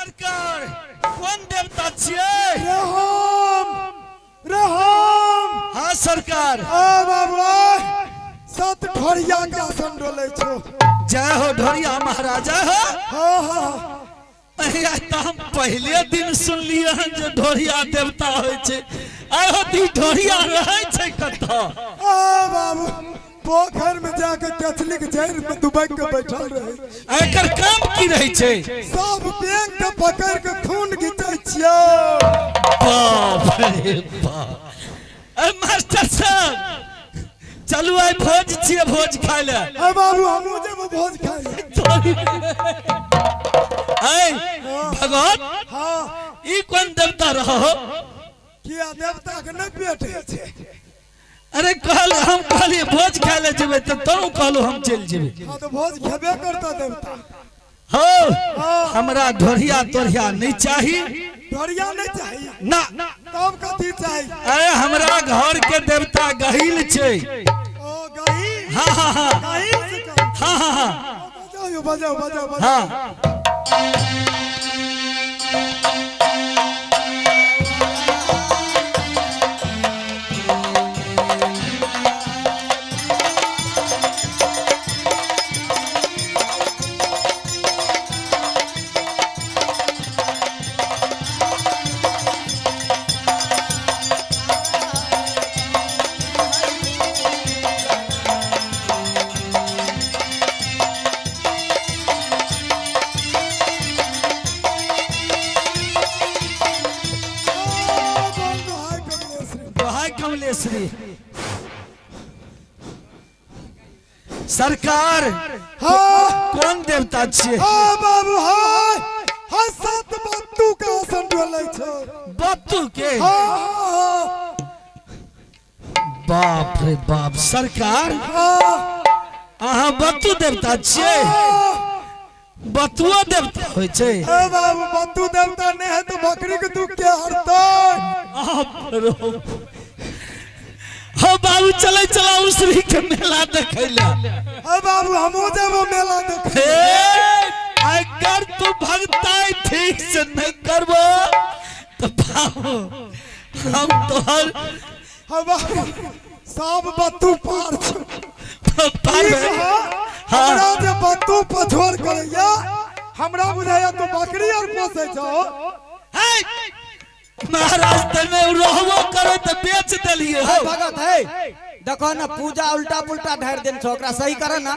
सरकार कोन देवता छियै? रे हम, रे हम। हाँ सरकार। आ बाबू, सत ढोरिया के आसन डोलै छौ। जय हो ढोरिया महाराजा हो। हाँ हाँ। अहिया तऽ हम पहिले दिन सुनलियै हन जे ढोरिया देवता होइ छै। आइ हो ती ढोरिया रहै छै कतऽ? आ बाबू, पोखर में जाके केचली के जड़ में डुबक के बैठल रहे। आ एकर काम की रहै छै? सब बेंग के पकड़ के खून घिचै छियै। बाप रे बाप। ए मास्टर साहब, चलू आइ भोज छियै, भोज खाय लए। ए बाबू, हमहूँ जेबो भोज खाय लए। ऐ भगत। हाँ। ई कोन देवता रहो? किया, देवता के नहि पेट होइ छै? अरे कहल हम कहलिए भोज खाय लए जेबै तऽ तों कहलू हम चलि जेबै। हाँ तऽ भोज खेबे करता देवता। हो, हमरा ढोरिया तोरिया नहीं चाही। ढोरिया नहीं चाही? ना। तब कथी चाही? अरे हमरा घर के देवता गहिल छै। ओ गहिल। हाँ हाँ हाँ। गहिल से काम। हाँ हाँ हाँ। बजाओ यौ, बजाओ बजाओ बजाओ। हाँ। ओ, बोल दोहाई कमलेश्वरी। दोहाई कमलेश्वरी। सरकार। हाँ। कोन देवता छियै? हाँ बाबू, हाँ हाँ, सात बत्तू के आसन डोलै छौ। बत्तू के? हाँ हाँ। बाप रे बाप, सरकार। हाँ। अहाँ बत्तू देवता छियै? हाँ। बत्तुओ देवता होइ छै? ए बाबू, बत्तू देवता नहीं है तो बकरी के दुख के हरतै? बाप रे। हो बाबू, चले चला उसरी के मेला देखै लए। ए बाबू, हमहूँ जेबो मेला देखे। हे, अगर तू भगताई ठीक से नहीं करबो तो बाबू हम तोहर हाँ बाबू, सब बत्तू पार छौ। पार ठीक भेल। है। हाँ। हमरा जे बत्तू पछोर करैया, हमरा बुझाइया तू बकरी आर पोसै छौ। हे, महाराज, तने रहबो करे तऽ बेच देलिए हो। भगत है, देखो ना, पूजा उल्टा पुल्टा ढार देन छौ, ओकरा सही कर ना।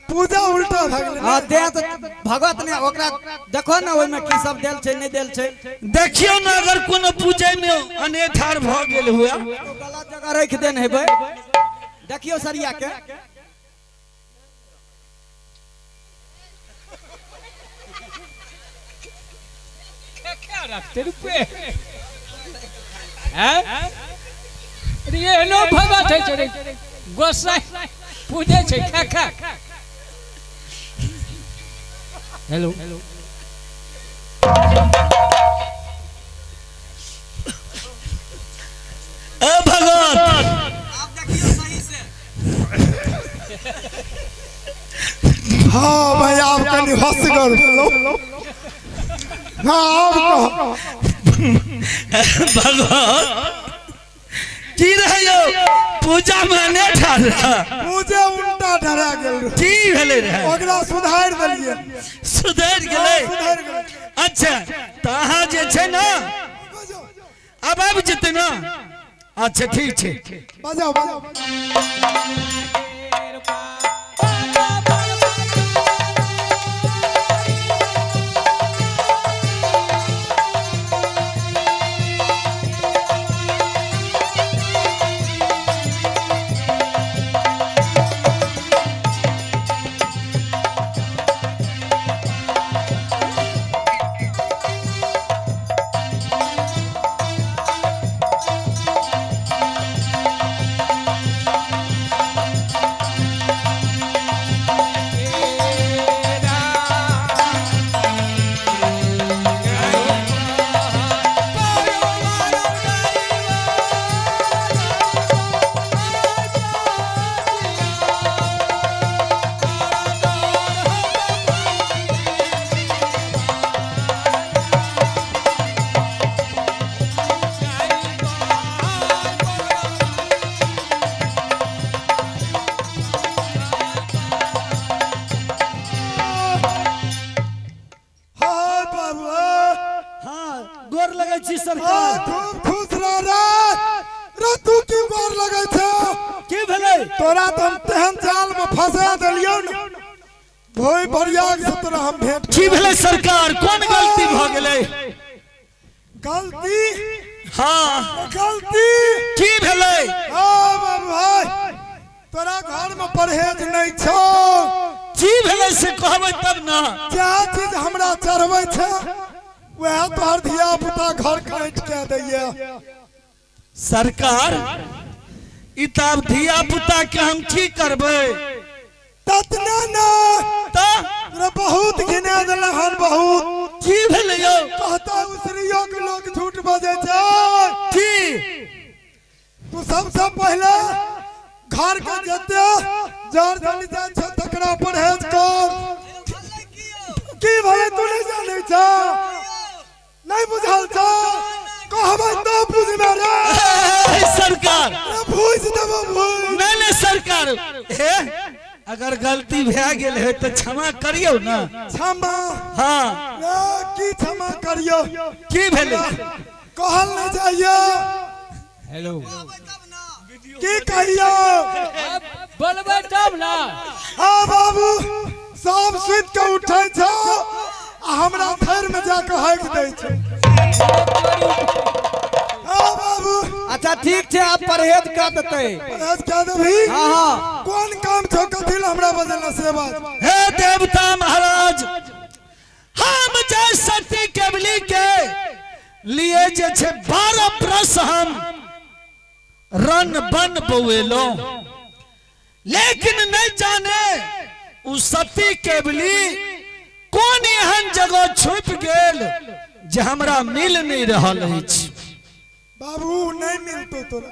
पूजा उल्टा भऽ गेलै? हाँ, दे तऽ भगत ने ओकरा देखो ना, ओहिमे की सब देल छै, नहि देल छै। देखियौ ने, अगर कोनो पूजे में अनेठार भऽ गेल हुए। तो गलत जगह रखि देन हेबै, देखियौ सरिया के। क्या रखते रुपए हैं? अरे एहनो भगत है छै रे, गोसाई पूजे छै खा खा। हेलो। ए भगत। आब देखियौ सही से। हाँ भाई, आब कनि हसगर भेलौ। हाँ, आब कह। भगत, की रहै यौ पूजा में अनेठार रहै? पूजे उल्टा ढरा गेल रहै। की भेलै रहै? ओकरा सुधारि देलियै। सुधरि गेलै? सुधरि गेलै। अच्छा, तऽ अहाँ जे छै ने बजाओ। आब आबि जेतै ने? अच्छा, ठीक छै। बजाओ बजाओ। ए बाबू। हाँ, गोर लगै छी हाँ, सरकार। खूब खुश रह रे। रे तू की गोर लगै छौ? की भेलै? तोरा तो हम तेहन जाल में फंसा देलियौ न, भोई बरियाग से तोरा हम भेंट। की भेलै सरकार, कोन गलती भऽ गेलै? गलती? हाँ। गलती? की भेलै? हाँ बाबू भाई, तोरा घर में परहेज नहीं छौ। की भेलै से कहबै तब ना। जएह चीज हमरा चढ़बै छै वएह तोहर धिया पुता घर काटि के दैया। सरकार, ई तऽ आब धिया पुता के हम की करबै? ततना ना। तऽ तोरा बहुत घिना देला हन, बहुत। की भेलै यौ? कहता उसरियो के लोग झूठ बजै छै। की? तू सबसे पहले घर के जते जर जल जाइ छै तकरा परहेज कर। की भेलै तू नहीं जानै छ? नहीं बुझल छ? कहबै तो बुझमे रे। ए, सरकार। रे भूज देबो भूज। नहीं नहीं सरकार, हे अगर गलती भए गेल है तऽ क्षमा करियौ ना। क्षमा? हाँ। रे की क्षमा करियो? की भेलै? कहल नहीं जाइए। हेलो। की कहियो? अब बोलबै तब ना। हाँ बाबू, सब सुति के उठै छौ आ हमरा थैर में जाके हाकि दै छै। हाँ बाबू। अच्छा ठीक छै, आब परहेज कऽ देतै। परहेज कए देबही? हाँ हाँ। कोन काम छौ, कथी लए हमरा बजेला से बात? हे देवता महाराज, हम जय सती केवली के लिए जे छै 12 बरस हम रन बन बौएलो, लेकिन नहीं जाने उ सती केवली कोन एहन जगह छुपि गेल जे हमरा मिल नहीं रहल अछि। बाबू, नहीं मिलतो तोरा।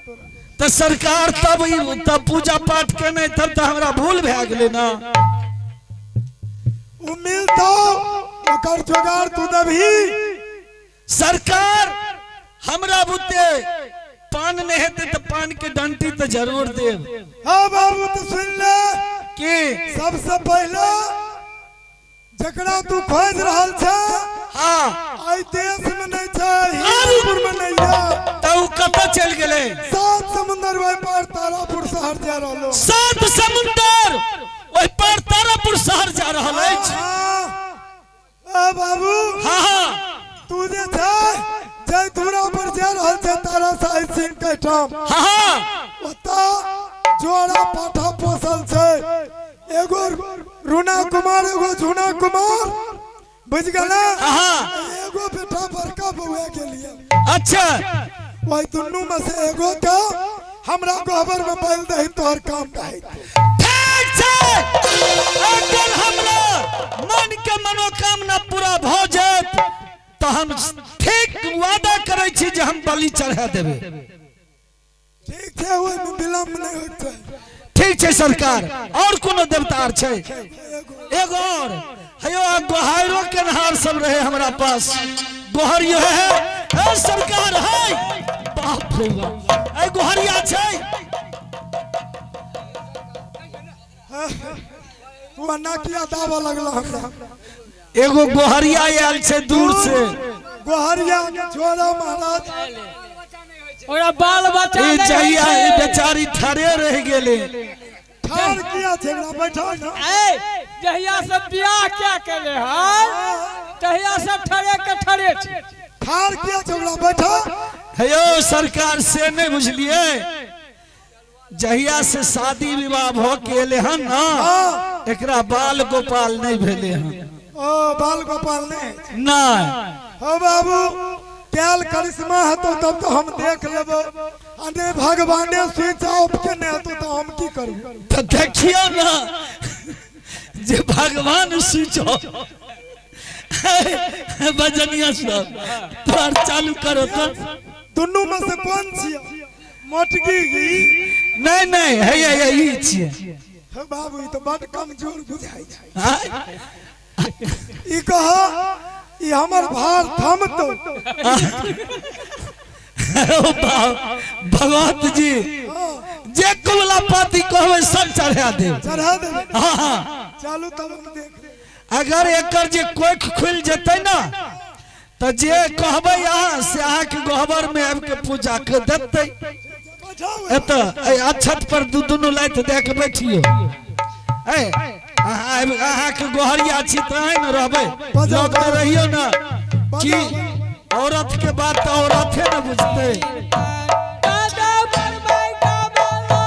तऽ सरकार, तब तब पूजा पाठ केने तब तऽ हमरा भूल भए गेलै ना। उ मिलतो, ओकर जोगाड़ तू देबही। सरकार, हमरा बुते पान नहीं हेतै तऽ पान के डंटी तऽ जरूर देब। हाँ बाबू, तो सुन ले। की? सबसे पहले जकरा तू खोज रहल छ, आइ देश में नहीं छै, हिंदूपुर में नहीं है। तऽ उ कतऽ चलि गेलै? सात समुंदर ओहि पार तारापुर शहर जा रहलो। सात समुंदर ओहि पार तारापुर शहर जा रहल अछि। हाँ। ए बाबू। हाँ हाँ। तू जे छै जय धुरा पर जा रहल छै तारा साहिब सिंह के ठाम, हाँ हाँ। ओतऽ जोड़ा पाठा पोसल छै, एगो रूना कुमार, एगो झुना कुमार, बुझ गेलै? हाँ। एगो बेटा बड़का बउआ के लिए। वही दुनू में से एगो के हमरा गोबर में बैल दही, तोहर काम रही। ठीक छै, अगर हमरा मन के मनोकामना पूरा भऽ जायत तऽ हम ठीक वादा करै छी जे हम बलि चढ़ा देबै। ठीक छै, ओहिमे विलम्ब नहीं होइत छै। ठीक छै सरकार, और कोनो देवता आर छै? एगो। एगो और हयो, आ गोहारो केनहार सब रहे हमरा पास, गोहरियो है। ए सरकार, है बाप रे बाप, ए गोहरिया छै। तू अन्ना किया दावा लगला हमरा? एगो गोहरिया आयल छै दूर से। गोहरिया के छोड़ो महाराज। ओकरा बाल बच्चा ई नहि होइ जहिया छै। ई बेचारी ठरे रहि गेलै। ठार किया छै? एकरा बैठा ना। ए, जहिया से बियाह क्या केले हन तहिया से ठरे के ठरे छै। ठार किया छै? ओकरा बैठा। हेयो सरकार, से नहि बुझलियै, जहिया से शादी विवाह भऽ के एले हन ना, एकरा बाल गोपाल नहि भेले हन। ओ बाल गोपाल नहीं? नहि। हो बाबू, कैल करिश्मा हेतो तब तो हम देख लेबो, आ नहीं भगवाने स्विच ऑफ केने हेतो तो हम की करू? तऽ देखियौ ने जे भगवान स्विच ऑफ। बजनिया सब तोहर चालू करो तो। दुनू में से कोन छियै, मोटकी की? नहीं नहीं, है है ई छियै। हे बाबू, ई तो बड कमजोर बुझाइ छै। आँय? ई कह, ई हमर भार थमतो? ओ भगवत जी, जे कुबला पाती कहबै सब चढ़ा देब। चढ़ा देबै? हाँ हाँ। चलू तब हम देख। अगर एकर जे कोख खुलि जेतै ना तऽ जे कहबै अहाँ से अहाँके गहबर में आबि के पूजा के देतै। बजाउ। एतऽ एहि अक्षत पर दू दुनू लाइत दए के बैठियो। ए अहाँ आबि अहाँके गोहरिया छी तऽ अहीं ने रहबै, बजाउ, लग तऽ रहियो ने। की बजाउ। औरत के बात तऽ औरते ने बुझतै। दादा बरबाई का बाला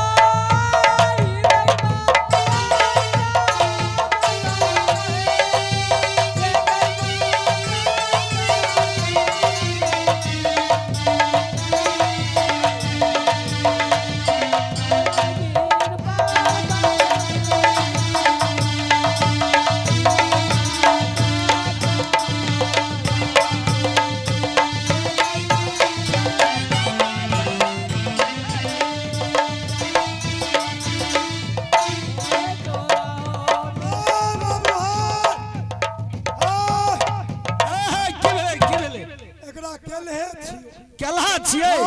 ए बाबू, हे। हे, की भेलै, की भेलै? एकरा केलहे छियै। केलहा छियै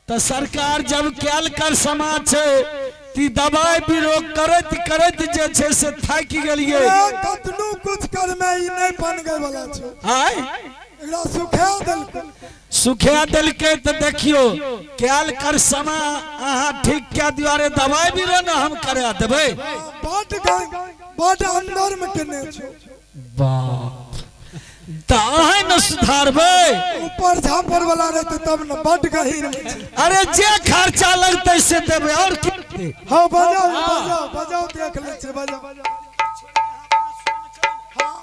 तऽ सरकार जब कैल कर समाज छै ती दवाई बिरो करैत करैत जे छै से थाकि गेलियै। ए, कतनो कुछ करमे ई नहि बनगै वाला छै। आय एकरा सुखा देलकै। सुखा देलकै तऽ देखियो कैल कर समा अहाँ ठीक कए दियौ। अरे दवाई बिरो ने हम करा देबै। बड बड अंदर में केने छै। बाप, तऽ अहाँ ने सुधारबै। ऊपर झापर वाला रहते तब न, बड गहीर में छै। अरे जे खर्चा लगतै से देबै, और की देतै? हाँ बजाओ बजाओ बजाओ, देख लै छियै, बजाओ। हाँ,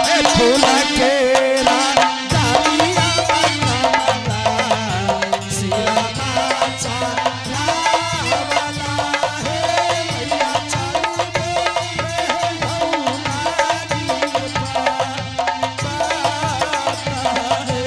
ए फूला केरा डालिया कमला सिरा बाचा रावला हे मैया चालू रे भौला पाता हे।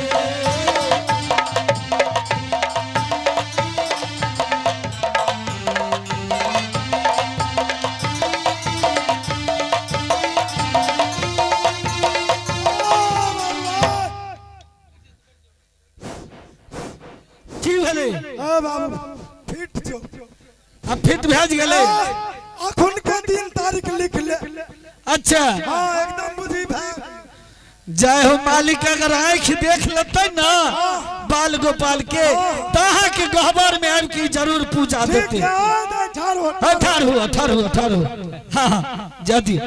की भेलै? ए बाबू, फिट छौ। आ फिट भए गेलै। अखुन के दिन तारीख लिख ले। अच्छा। हाँ एकदम बुझी भए। जय हो मालिक, अगर आँखि देख लेतै ना बाल गोपाल के तऽ अहाँके गहबर में आबि के जरूर पूजा ठीक देतै। है, आ, दे, ठाढ़ हो। हाँ, ठाढ़ हुआ, ठाढ़ हुआ, ठाढ़ हुआ। हाँ हाँ, जा दियो।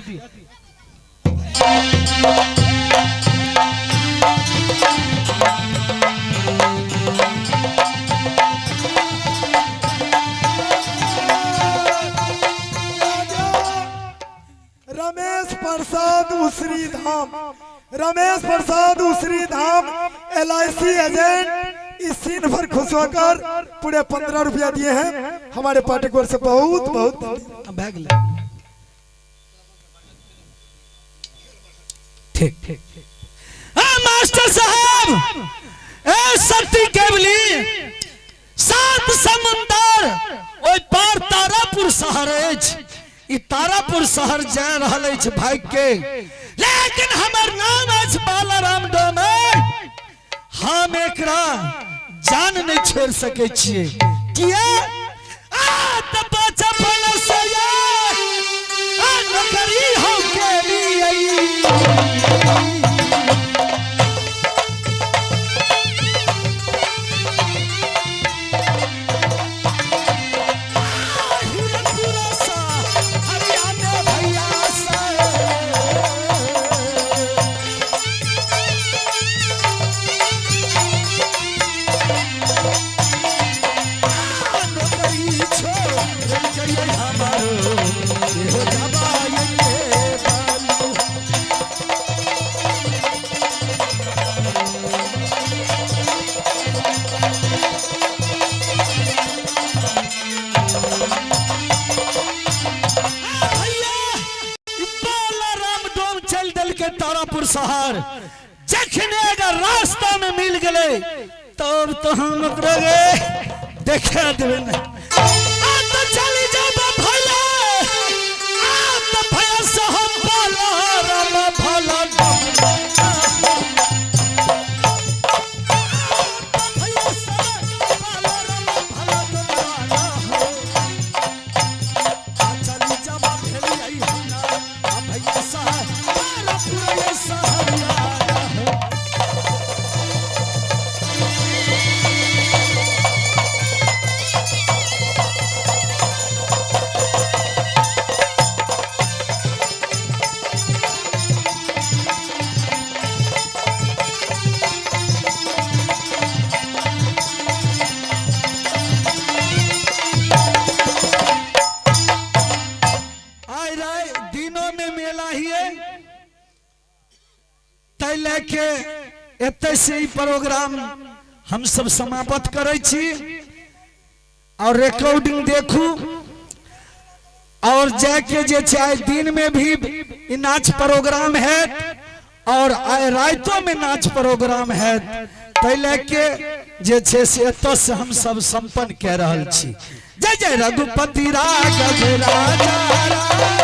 रमेश प्रसाद उसरी धाम, रमेश प्रसाद उसरी धाम LIC agent इस सीन पर खुश होकर पूरे 15 रुपया दिए हैं हमारे पार्टी की ओर से। बहुत बहुत भए गेलै। ठीक ठीक। हाँ मास्टर साहब, ए सती केवली सात समुंदर ओहि पार तारापुर शहर अछि। ई तारापुर शहर जा रहल अछि भाग के, लेकिन हमर नाम अछि बालाराम डोमर। हम एकरा जान नहीं छोड़ सकै छियै। किया? आ तऽ बचपन से ये आ नौकरी हम केलियै। हिरनपुरा सा हरियाणा भैया सा। नौकरी छोड़ करियै हमारो एहो दबाई के बालू। भैया, ई बालाराम डोम चल देलकै तारापुर शहर। जखने अगर रास्ता में मिल गेलै तब तो हम ओकरा गे देखा देबै ने। आ तऽ चलि जाब भैया, आ तऽ भैया से हम बालाराम भला डोम। भैया से बालाराम भला डोम वाला हो। आ चलि जाब भेलियै हमरा। ताहि लए के एतय से ई प्रोग्राम हम सब समाप्त करै छी और रिकॉर्डिंग देखू और जाके जे छै आइ दिन में भी ई नाच प्रोग्राम है और आइ राइतो में नाच प्रोग्राम है ताहि लए के जे छै से एतऽ से हम सब संपन्न कए रहल छी। जय जय रघुपति राघव राजा राम।